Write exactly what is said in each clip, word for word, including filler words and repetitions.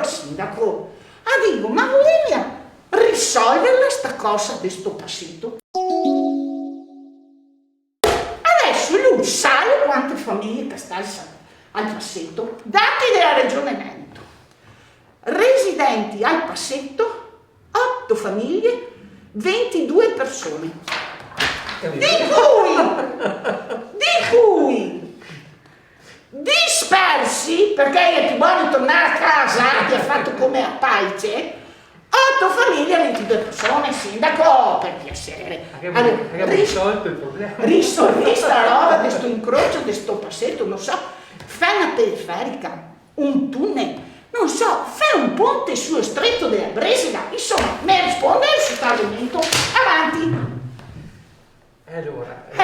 sindaco, a digo, ma volevi risolverla sta cosa de sto paseto? Adeso lu sa quante famiglie che sta al sa-, al paseto, dati dela Regione Veneto. Residenti al paseto, oto famiglie, ventidue persone. Di cui, di cui dispersi, parché i è pì boni tornar a casa, che i ga fato come a Paice, oto famiglie, ventidue persone, sindaco, par piaser. Abbiamo, allora, abbiamo ris-, risolto il problema. Risolvì sta roba de sto incrocio, de sto paseto, no so, fa na teleferica, un tunel, no so, fa un ponte sul streto dela Bresega, insoma, me risponde su sto argomento, avanti. E alora, eh,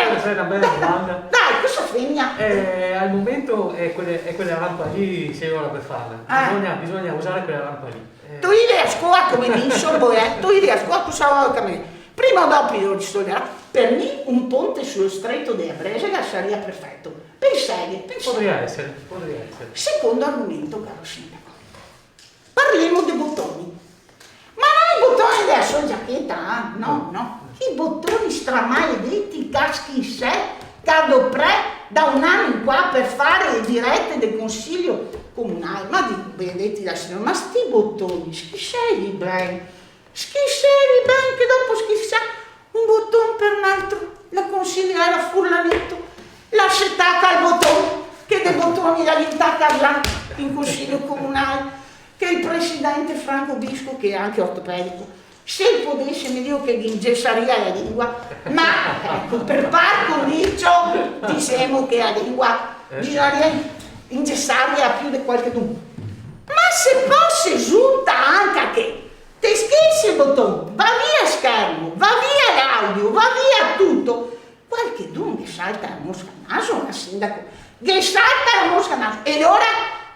questa xe na bela domanda. Dai, cosa fenia? Eh, al momento xe quela, xe quela rampa lì, siora Befana. Ah. Bisogna, bisogna usar quela rampa lì. Eh. Ti iri a scola come mi, sorbo, eh? Ti iri a scola, tu sa che me... Prima o dopo lo risolverà. Par mi un ponte sul streto dela Bresega saria perfeto. Penseghe, penseghe. Podria eser, podria eser. Secondo argomento, caro sindaco. Parlemo de botoni. Ma no i botoni dela so giacheta, ah? No, no. I botoni stramaledeti che i ga schisà, che i ga doprà da un ano in qua par far le direte del consiglio comunale. Ma digo, benedeti dal Signor, ma sti botoni, schiseli ben, schiseli ben, che dopo schisà un boton par un altro, la consigliera Furlanito, la se taca al boton, che de botoni la ghin taca là, in consiglio comunale, che el presidente Franco Bisco, che xe anche ortopedico, se el podese, me digo che ghe ingesaria la lingua, ma, eco, par par condicio, disemo che la lingua bisognaria ingesarla pì de qualchedun. Ma se po se xuta anca che te schisi el boton, va via el schermo, va via l'audio, va via tuto. Qualchedun ghe salta la mosca al naso, eh, sindaco? Ghe salta la mosca al naso. E alora,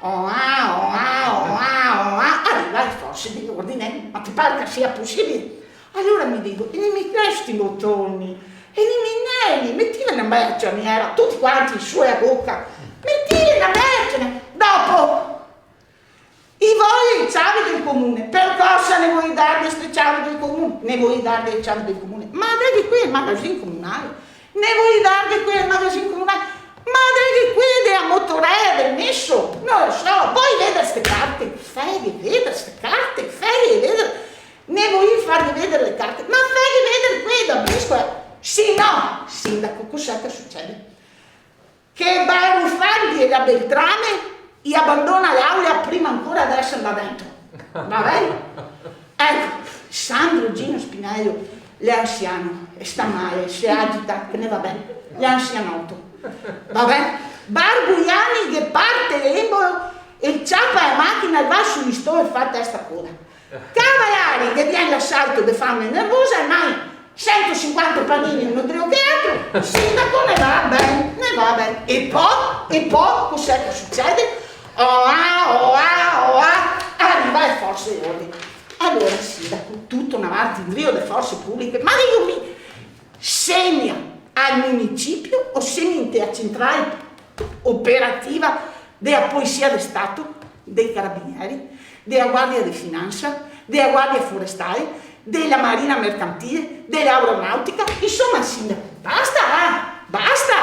oa, oa, oa, oa, riva le forse de l'ordine. Ma te par che sia posibile? Alora me digo, eliminè sti botoni, elimineli, metìle na bela cerniera, tuti quanti su e a boca, metìle na bela cerniera. Dopo, i vol le ciave del comune. Par cosa ne vol darghe ste ciave del comune? Ne vol darghe le ciave del comune? Ma daghe qui el magazin comunale. Ne vol darghe qui el magazin comunale? Ma daghe qui dela motorela del meso? No lo so, vol vedar ste carte? Feghe vedar ste carte, feghe vedar. Ne vol farghe vedar le carte? Ma feghe vedar qui da briscola. Se no, sindaco, cos'è che sucede? Che Barufanti e la Beltrame i abandona l'aula prima ancora de eser là dentro. Va ben? Eco, Sandro Gino Spinello, l'è anziano, e sta male, se agita, che ne va ben, l'è anzianoto. Va ben? Barbuiani che parte l'embolo e ciapa la machina e va sul listone e fa testa coda. Cavaliari che vien l'asalto de fame nervosa, e mai sentosinquanta panini, uno drio che altro, sindaco, ne va ben, ne va ben. E po, e po, cos'è che sucede? Oa, oa, oa, riva le forse de l'ordine. Alora, sindaco, tuto na varta indrio de forse publiche, ma digo mi, segna al municipio o segna inte la centrale operativa dela Polisia de Stato, dei Carabinieri, dela Guardia de Finansa, dela Guardia Forestale, dela Marina Mercantile, dela Aeronautica, insoma, sindaco, basta, ah, basta!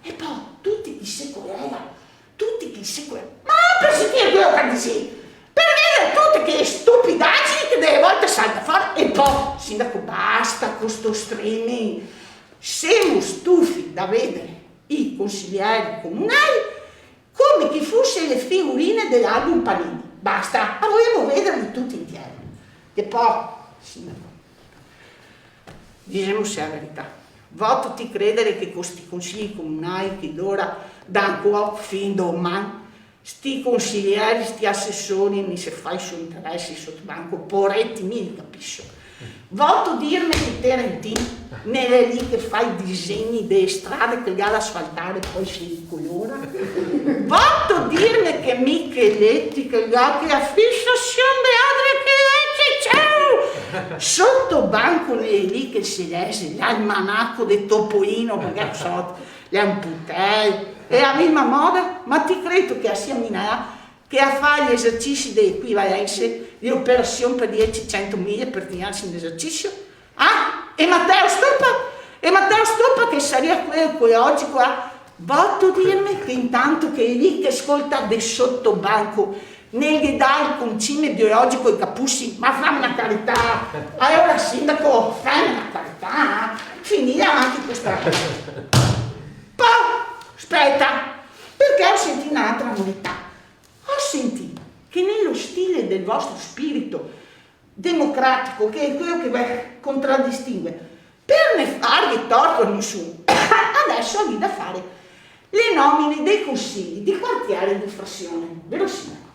E po tuti che se colega, tuti che se colega, ma par sentire quelo che disi, par vedar tute che stupidagini che dele volte salta fora, e po, sindaco, basta co sto streaming, semo stufi da vedar i consiglieri comunali come che fose le figurine de l'album Panini. Basta, a volemo vederli tuti intieri. Che po, sindaco, disemose la verità, voto ti credere che co sti consigli comunali che dora da ancuò fin doman, sti consiglieri, sti asesori, mi se fa i so interesi soto banco, poreti, mi li capiso. Voto dirme che Terentin, nele lì che fa i disegni dele strade che el ga da asfaltare, po se li colora? Voto dirme che Micheletti, che el ga, che la fissasion de Adria che lege, ciao! Soto banco nele lì che se lese l'almanaco de Topolino, parché so, l'è un putel, e la mima moda, ma ti credo che la sia minada? che a fa i esercisi de equivalense, le operasion par diexe, cento, mile, par tirarse in esercisio? Ah? E Mateo Stoppa? E Mateo Stoppa che saria quel, quel ogico, ah? Voto dirme che intanto che el xe lì che scolta de soto banco, no ghe dà el concime biologico ai capusi? Ma fame na carità! Alora, sindaco, fame na carità, eh? Finila anca questa roba. Po, speta, parché go sentì n'altra novità. Go sentì che nel stile del vostro spirito democratico, che xe quel che ve contradistingue, par no farghe torto a nisun, deso gavì da far le nomine dei consili de quartiere e de frasion, vero, sindaco?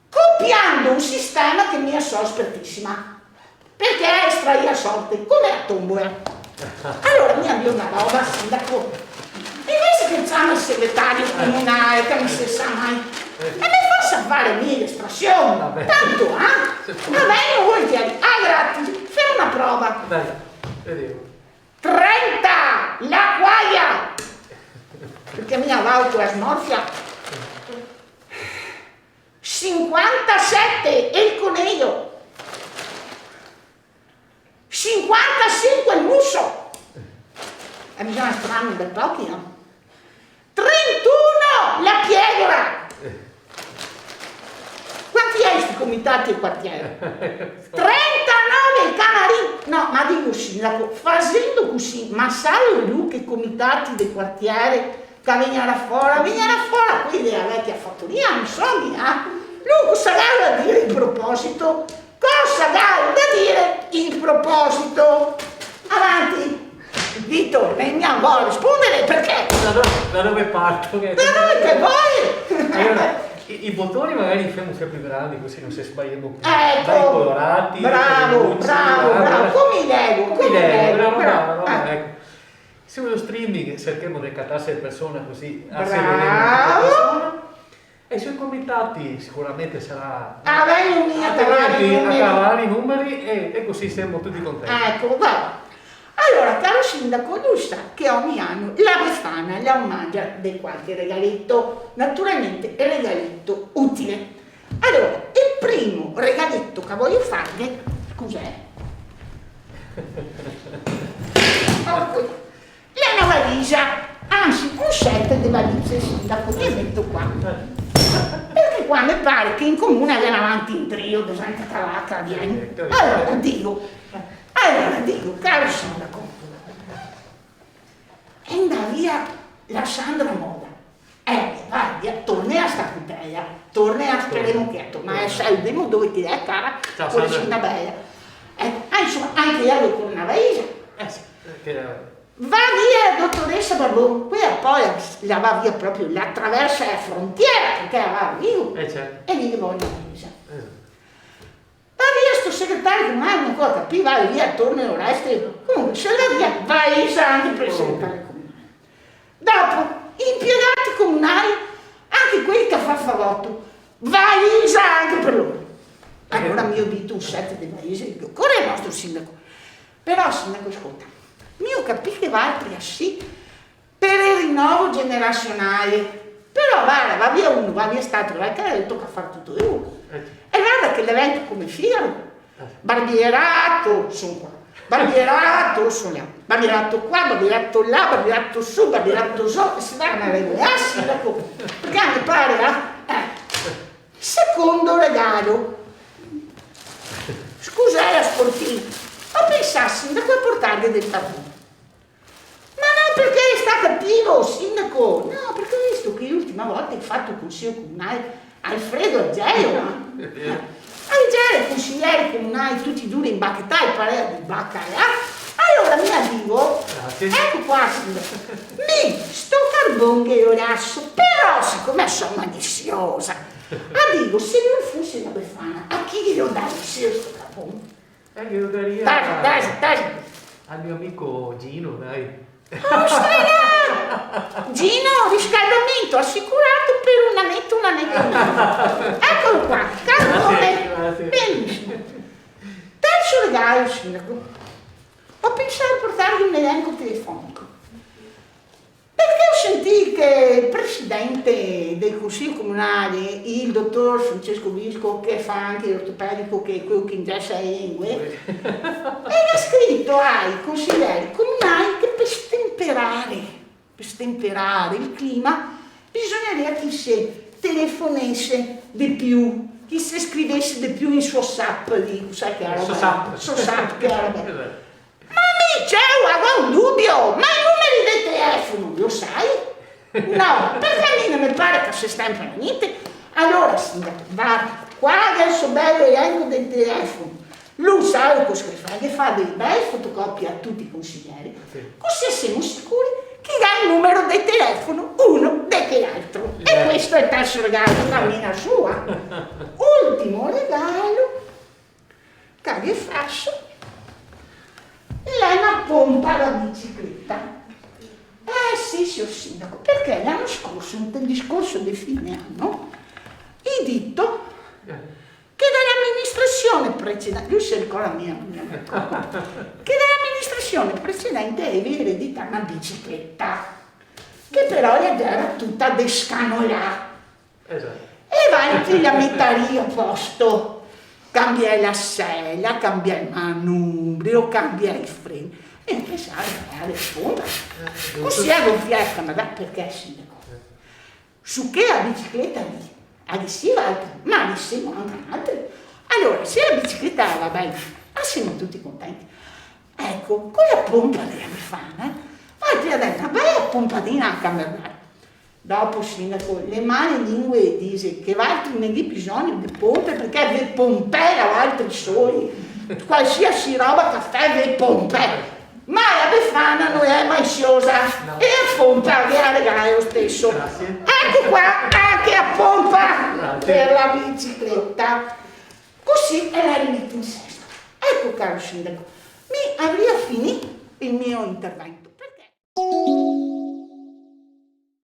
Copiando un sistema che mi so espertisima, parché estraì a sorte, come a tombola. Alora, mi gavì na roba, sindaco. Invese che ciamar el segretario comunale, che no se sa mai, e me fasa far mi l'estrasion. Va ben. Tanto, eh? Va ben, volentieri. Ah, gratis. Femo na prova. Dai, vedemo. Trenta, la quaia! Parché mi a vao co la smorfia. Sinquantasete, el conejo. Sinquantasinque, el muso. E bisogna strano de pochi, no? Trentuno, la piegora. Quanti xe sti comitati de quartiere? Trentanove, el canarin. No, ma digo, sindaco, fasendo cusì, ma salo lu che comitati de quartiere che vegnarà fora? Vegnarà fora quei dela vecia fatoria, insoma, eh? Lu cosa galo da dire in proposito? Cosa galo da dire in proposito? Avanti! Vito, no me vol rispondar, parché? Da dove, da dove parto? Da dove te vol? Alora, i, i botoni magari li femo un fià pì grandi, cusì no se sbaliemo. Eco. Dai colorati, bravo, luci, bravo, bravo. Come i Lego, come i Lego, bravo, bravo, bravo, eco. Semo in streaming, serchemo de catarse le persone cusì, a se vedemo in persona. E sui comitati sicuramente sarà... Ah, ben, mi a cavar i numeri. A cavar i numeri e, e cusì semo tuti contenti. Eco, va. Alora, caro sindaco, lu sa che ogni ano la Befana la mangia de qualche regaleto, naturalmente regaleto utile. Alora, el primo regaleto che vojo farghe, cus'è? Eco. L'è na valisa, ansi, un set de valise, sindaco, che meto qua. Parché qua me pare che in comune i vada avanti in trio, de gente che va, che vien. Alora, digo, alora, digo, caro sindaco, xe ndà via la Sandra Moda. Eh, va via, torna a sta cutela, torna a, speremo che torna, eh, saludemo dove che l'è, cara, ciao, Sandra. Poarina bela. Eco, ah, insoma, anca ela ghe ocore na valisa. Eh, sì, parché... Va via, dotoresa Barbon, quela po la va via proprio, la traversa la frontiera, parché la va a Rovigo. Eh, certo. E lì ghe vol na valisa. Esato. Va via sto segretario che mai no go capì, va via, torna, el resto. Comunque, se va via, valisa anca par el segretario comunale. Dopo, impiegati comunali, anca quei che fa fagoto, valisa anca par lori. Alora mi go dito un set de valise, digo, ocore el nostro sindaco. Però, sindaco, scolta, mi go capì che valtri sì, par el rinovo generasionale. Però, varda, va via uno, va via st'altro, va, che toca far tuto de uno. Eh. E varda che el deventa come Figaro. Eh. Barbierato, son qua. Barbierato, son là. Barbierato qua, barbierato là, barbierato su, barbierato zo, e se va a na regola, ah, sindaco, parché me pare, eh? Eh. Secondo regalo. Scusa, eh, sportivo. Go pensà, sindaco, de portarghe del carbon. Ma no, parché el sta cativo, sindaco? No, parché go visto che l'ultima volta el ga fato el consiglio comunale Alfredo Agello, eh? Xe vero. Agello, consilieri comunali, tuti duri, inbachetai, parea de baca, eh? Alora, mi digo, grazie, eco qua, sindaco, mi sto carbon ghe lo laso, però sicome so malisiosa, a digo, se no fuse la Befana, a chi ghe lo darìa sto carbon? Eh, ghe lo daria... Taci, taci, taci. Al mio amico Gino, dai. Ostras! Gino, riscaldamento assicurato per un annetto, un annetto, un annetto. Eccolo qua, carbone. Grazie, grazie. Benissimo. Terzo regalo, sindaco. Go pensà de portarghe un elenco telefonico. Parché go sentì che el presidente presidente del Consiglio Comunale, il dottor Francesco Visco, che fa anche l'ortopedico, che è quello che ingessa le lingue, e l'ha scritto ai consiglieri comunali che per stemperare, per stemperare il clima, bisogneria che se telefonese de più, che se scrivese de più in so sap, digo, sa che roba xe? So sap. So sap, che roba xe? Esatto. Ma mi, Geo, go un dubio, ma i numeri de telefono, lo sai? No, parché a mi no me pare che se stempera gnente. Alora, sindaco, varda, qua deso bel elenco del telefono. Lu sa cosa che fa, ghe fa dele bele fotocopie a tuti i consiglieri, sì, cusì semo sicuri che ga el numero de telefono uno de chel altro. E questo xe el terso regalo, la mina sua. Ultimo regalo, che ghe faso, l'è na ponpa da bicicleta. Eh sì, sior sindaco, parché l'ano scorso, inte el discorso de fine ano, i ga dito che da l'amministrasion precedente, lu se ricorda mia, mia, che da l'amministrasion precedente i gaveva eredità na bicicleta, che però la gera tuta descanolà. Esatto. E valtri la metarì a posto, cambià la sela, cambià el manubrio, cambià i freni. E pensavo, eh, la ponpa. Eh, cusì giusto. Gonfià, ma da, parché, sindaco? Eh. Su chela bicicleta lì, a ghe sì valtri, ma a ghe semo anca valtri. Alora, se la bicicleta la va ben, a semo tuti contenti. Eco, co la ponpa de la Befana, valtri la dà na bela ponpadina a Cambernale. Dopo, sindaco, le male lingue dixe che valtri no ghe bisogna de ponpe, parché ve pompè valtri soli, qualsiasi roba, cafè, ve pompè. Ma la Befana no xe mai ansiosa, no, e la ponpa ve la regala lo steso. Grazie. Eco qua, anca la ponpa, grazie, per la bicicleta. Cusì la rimete in sesto. Eco, caro sindaco, mi gavarìa finì el mio intervento.